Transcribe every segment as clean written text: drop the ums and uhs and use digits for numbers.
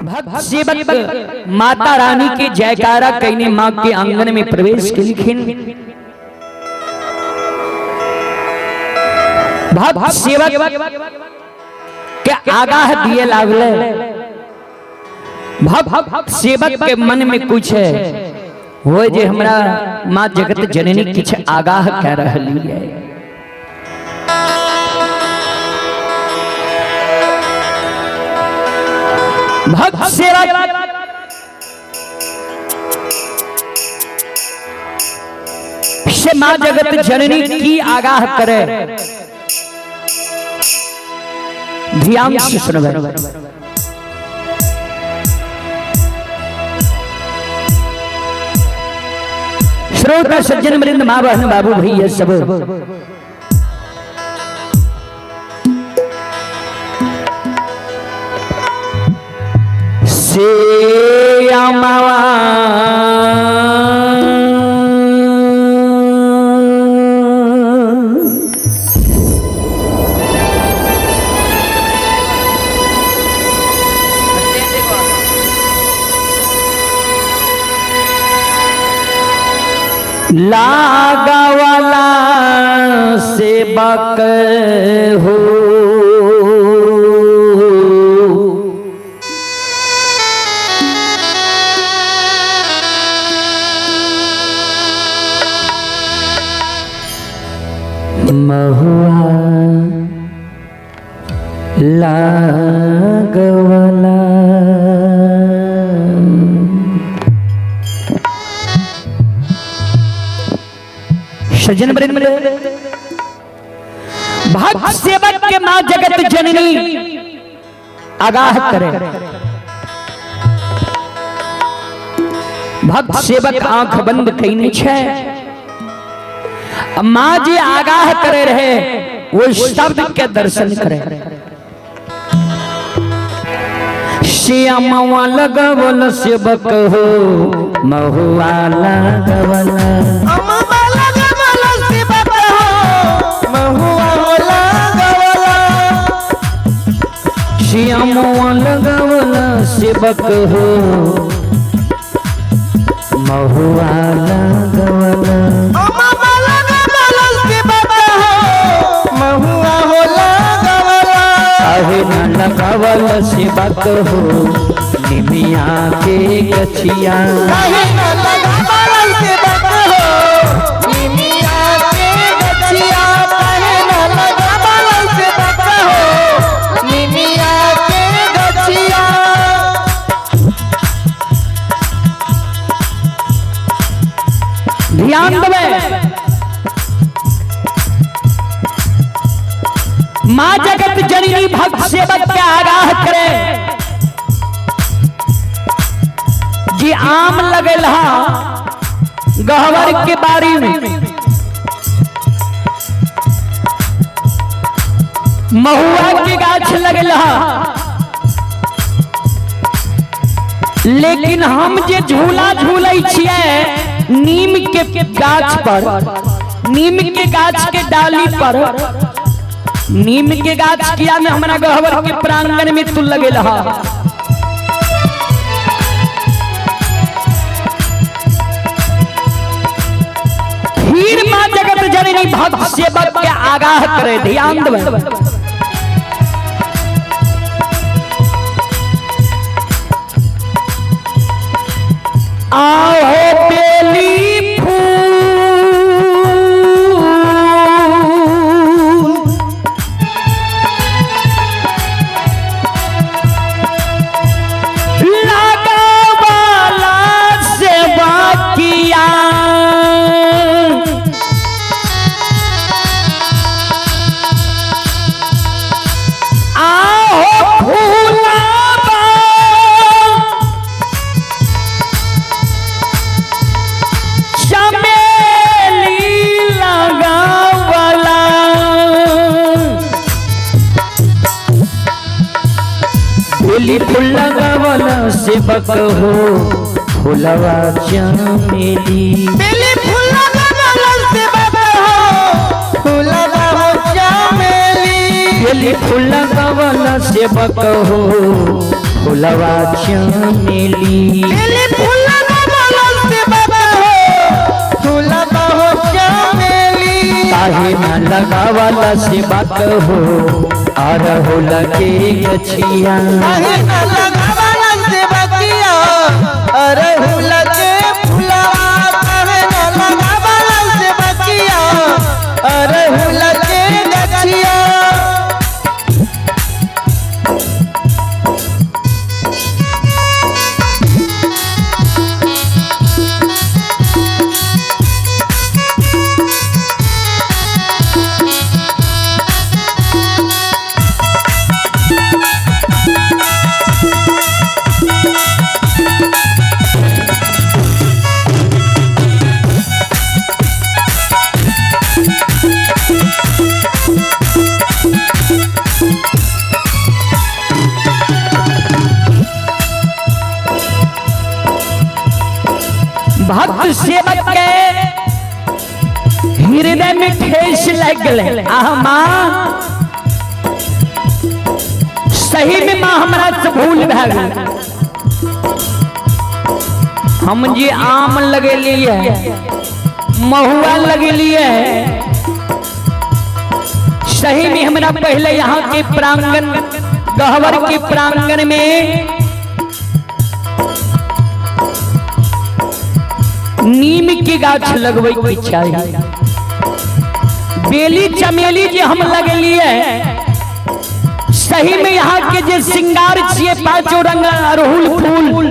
भक्त सेवक माता रानी के जयकारा कहने माँ के आंगन में प्रवेश केलखिन। भक्त सेवक के आगाह दिए लागले। भक्त सेवक के मन में कुछ है वो जे हमरा माँ जगत जननी किछ आगाह कर रही है। भक्त सेवक से माँ जगत जननी की आगाह करे, ध्यान से सुनबे। श्रोता सज्जन वृंद, माँ बहन बाबू भैया सब, श्यामा लागवाला सेवक हो, महुआ लागवाला। सज्जन वृंद, भक्त सेवक के मां जगत जननी आगाह करे। भक्त सेवक आंख बंद कईने छे, मां जी आगाह करे रहे वो शब्द के दर्शन करे। श्यामवा लगवल सेवक हो, महुआ लगवल। अम्मा लगवल सेवक हो, महुआ लगवल। श्यामवा लगवल सेवक हो, महुआ लगवल। अम्मा लगवल सेवक हो, महुआ हो लगवल। अहे न लगवल सेवक हो, निमिया के गछिया। काहे न लगवल सेवक हो, निमिया के गछिया। काहे न लगवल सेवक हो, निमिया के गछिया। ध्यान देवे, मां जगत जननी भक्त सेवक के आगाह करे जी। आम लगल हा गहवर के बारी में, महुआ के गाछ लगल हा, लेकिन हम जे झूला झूलै छियै नीम के गाछ पर, नीम के गाछ के डाली पर, नीम के गाछ किया में हमरा गहवर के प्रांगण में तू लगेल हा। फिर मां जगत जननी भक्त सेवक के आगाह करे। ध्यान देवे, आहो बेली फूल लगावाला सेवा किया, आहो फूलाबा चमेली लगावला। बेली फूल लगावला सेवक हो, फूलवा चमेली। बेली फूल लगवल सेवक हो, फूलवा हो चमेली। बेली फूल लगावला सेवक हो, फुलवा चमेली। बेली फूलवा बोलल से बात हो, फूलवा हो चमेली। काहे न लगावला से बात हो अरहुल के गछिया। काहे न लगावला से बतिया अरहुल के फूलवा। काहे न लगावला से बतिया अरहुल के गछिया। भक्त सेवक के हृदय में ठेस लग गए। आह माँ, सही में माँ हमरा से भूल भए गेल। हम जे आम लगेलिए, महुआ लगेलिए, सही में हमरा पहले यहाँ के प्रांगण गहवर के प्रांगण में नीम के गाछ लगबै के चाही। बेली चमेली जे हम लगेलिए, सही में यहाँ के जे श्रृंगार छिए पांचों रंग अड़हुल फूल,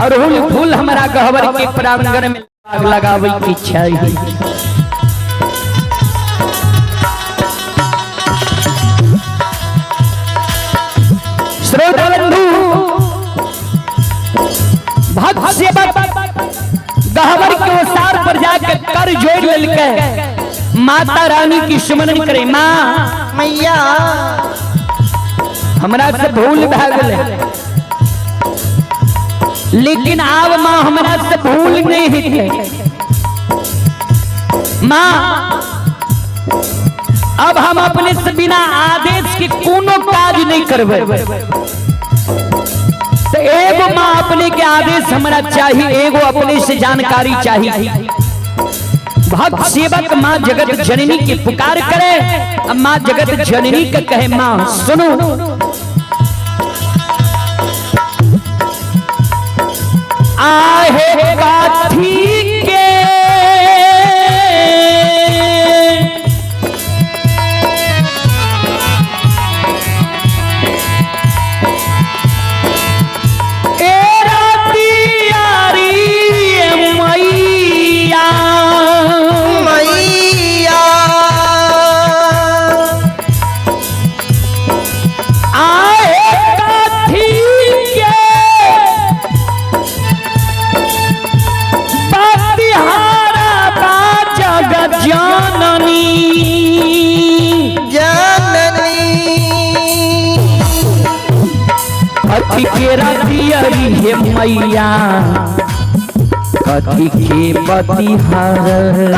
अड़हुल फूल हमारा गहवर के प्रांगण में लगावे के चाही। श्रोता बंधु, भक्त सेवक गहवर के ओसार पर जाकर कर जोड़ लेलकै, माता रानी की सुमरन करे। माँ मैया हमरा से भूल भए गेलै, लेकिन आब माँ हमरा से भूल नहीं हेतै। माँ अब हम अपने से बिना आदेश के कोनो काज नहीं करबै। तो एगो माँ अपने के आदेश हमरा चाहिए, एगो अपने से जानकारी चाहिए। भक्त सेवक माँ जगत जननी की पुकार करे, अब माँ जगत जननी के कहे माँ सुनो, आहे काथी के ए रतियारी मैया, मैया आहे काथी के बतिहारा बा जगत जननी, जननी। कथी के रतियारी हे मैया, कथी के बतिहार,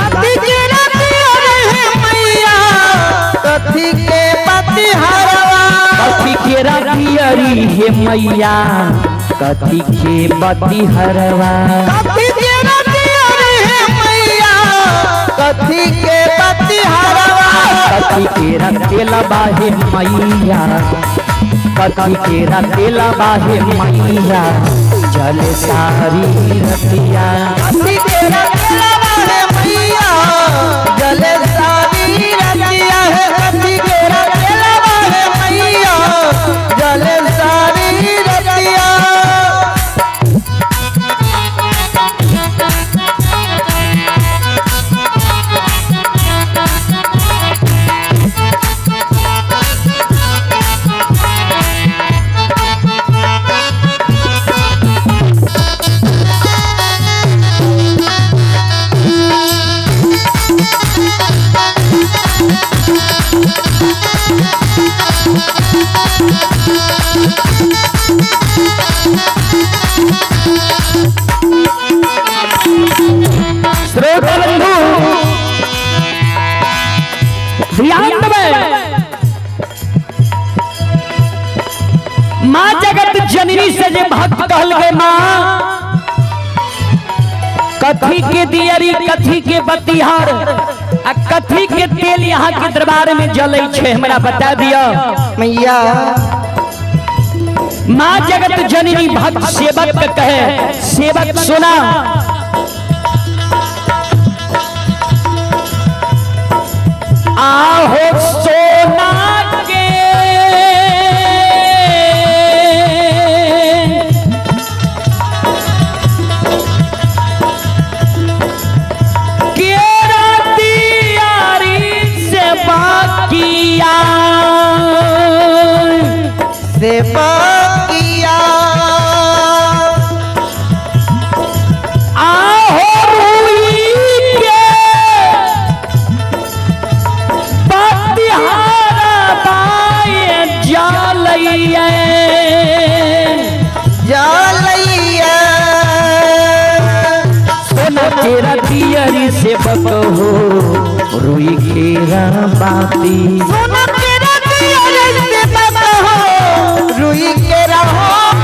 कथी के रतियारी हे मैया, कथी के बतिहारवा। कथी के रतियारी हे मैया, कथी के बतिहारवा। कथी के रतियारी हे मैया, कथी के बतिहारवा। कथी के रतेला हे मैया, कथी के रतेला हे मैया, जल सारी रतिया। कथी के रतेला हे मैया, जल सारी रतिया है। कथी के रतेला हे मैया, जल सारी रतिया। श्रोता बंधु ध्यान देबै, माँ जगत जननी से जे भक्त कहल गए, माँ कथी के दियरी, कथी के बतिहार आ कथी के तेल यहाँ के दरबार में जलै छै, हमरा बता दिया मैया। माँ जगत जननी भक्त सेवक के कहे, सेवक सुना, आहो सोना के केरा दियारी से बाकिया से बाकिया। आहो रुई के बतिहारा बाए जालैया। जालैया। सोना तेरा दियरी से बकहो रुई केरा बाती। सोना तेरा दियरी से बकहो रुई केरा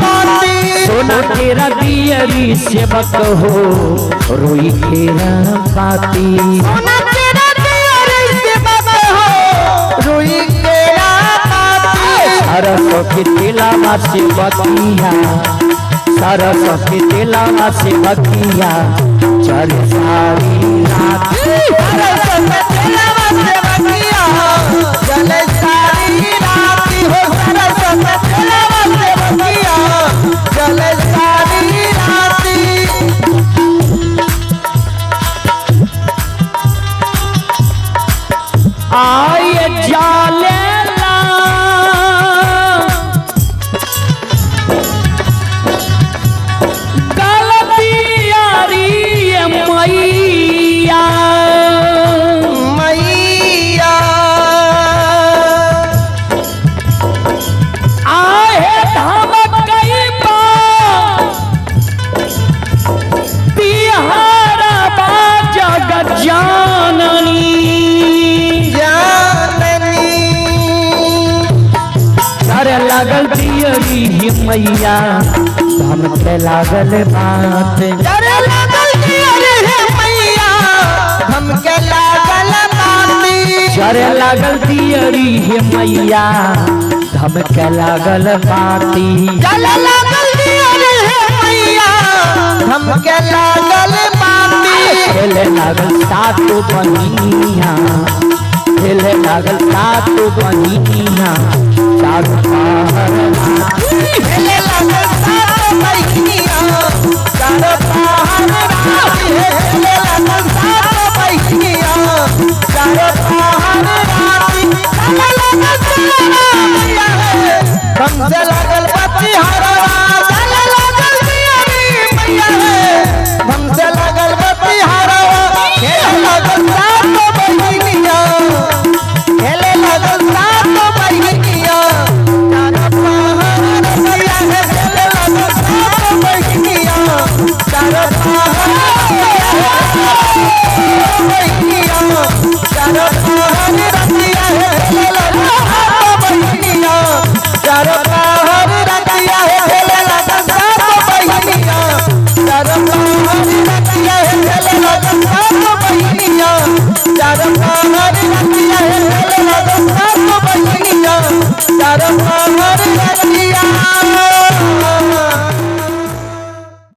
बाती। सोना तेरा दियरी से बकहो रुई केरा बाती। सोना तेरा दियरी से बकहो रुई केरा बाती। सरस के तेलावा से बकिया, सरस के तेलावा से बकिया चल सारी रात। सरस के तेलावा से बकिया चल सारी रात हो। सरस के तेलावा से बकिया चल सारी रात। आए जाले गलतियारी मैया। मैया। आहे धमकई बा बिहारा बा जगत जाननी। जाननी। करे लागल दियरी ही मैया धमके लागल बात। डरे लागल दियरी हे मैया हमके लागल बाती। जरे लागल दियरी हे मैया धमके लागल बाती। जले लागल दियरी हे मैया हमके लागल बाती। खेले लागल सातु बनिया, खेले लागल सातु बनिया चारू पार। खेले लागल